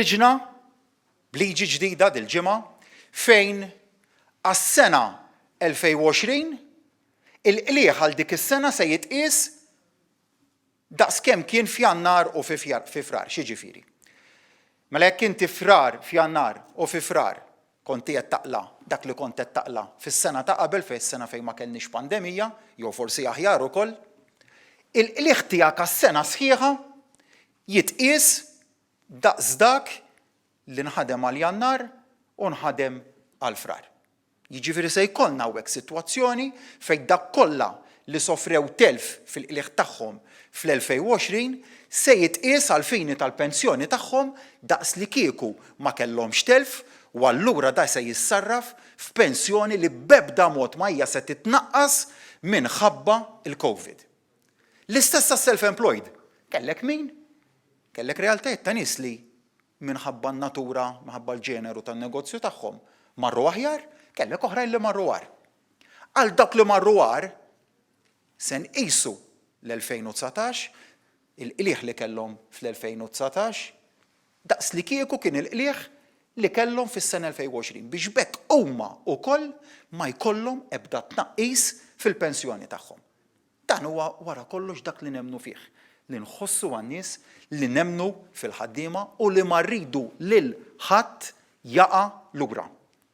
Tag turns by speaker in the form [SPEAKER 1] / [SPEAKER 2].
[SPEAKER 1] Ħriġna b'liġi ġdida dil-ġimgħa fejn għas-sena 2020 il-qligħ għal dik is-sena se jitqies daqs kemm kien f'Jannar u fi Frar. X'jiġifieri? Mela jekk inti Frar, f'Jannar u fi Frar kont qiegħed taqla' dak li kont qed taqla' fis-sena ta' qabel fejn is-sena fejn ma kellniex pandemija, jew forsi aħjar ukoll, il-qligħ tiegħek għas-sena sħiħa jitqies daqs dak li nħadem għal Jannar u nħadem għal Frar. Jiġifieri se jkollna hawnhekk sitwazzjoni fejn dawk kollha li sofrew telf fil-qligħ tagħhom fl-2020 se jitqies għall-fini tal-pensjoni tagħhom daqs li kieku ma kellhomx telf u allura da se jissarraf f'pensjoni li b'ebda mod ma hija se titnaqqas minħabba l-Covid. L-istess għas-self-employed. Kellek min? Kellek realtajiet ta' nies li minħabba n-natura, minħabba l-ġeneru tan-negozju tagħhom, marru aħjar, kellek oħrajn li marru agħar. Għal dawk li marru agħar, se nqisu l-2019, il-qligħ li kellhom fl-2019, daqs li kieku kien il-qligħ li kellhom fis-sena 2020 biex b'hekk huma wkoll ma jkollhom ebda tnaqqis fil-pensjoni tagħhom. Dan huwa wara kollox dak li nemmnu fih, li nħossu għan-nies, li nemmnu fil-ħaddiema u li ma rridu lil ħadd jaqa' lura.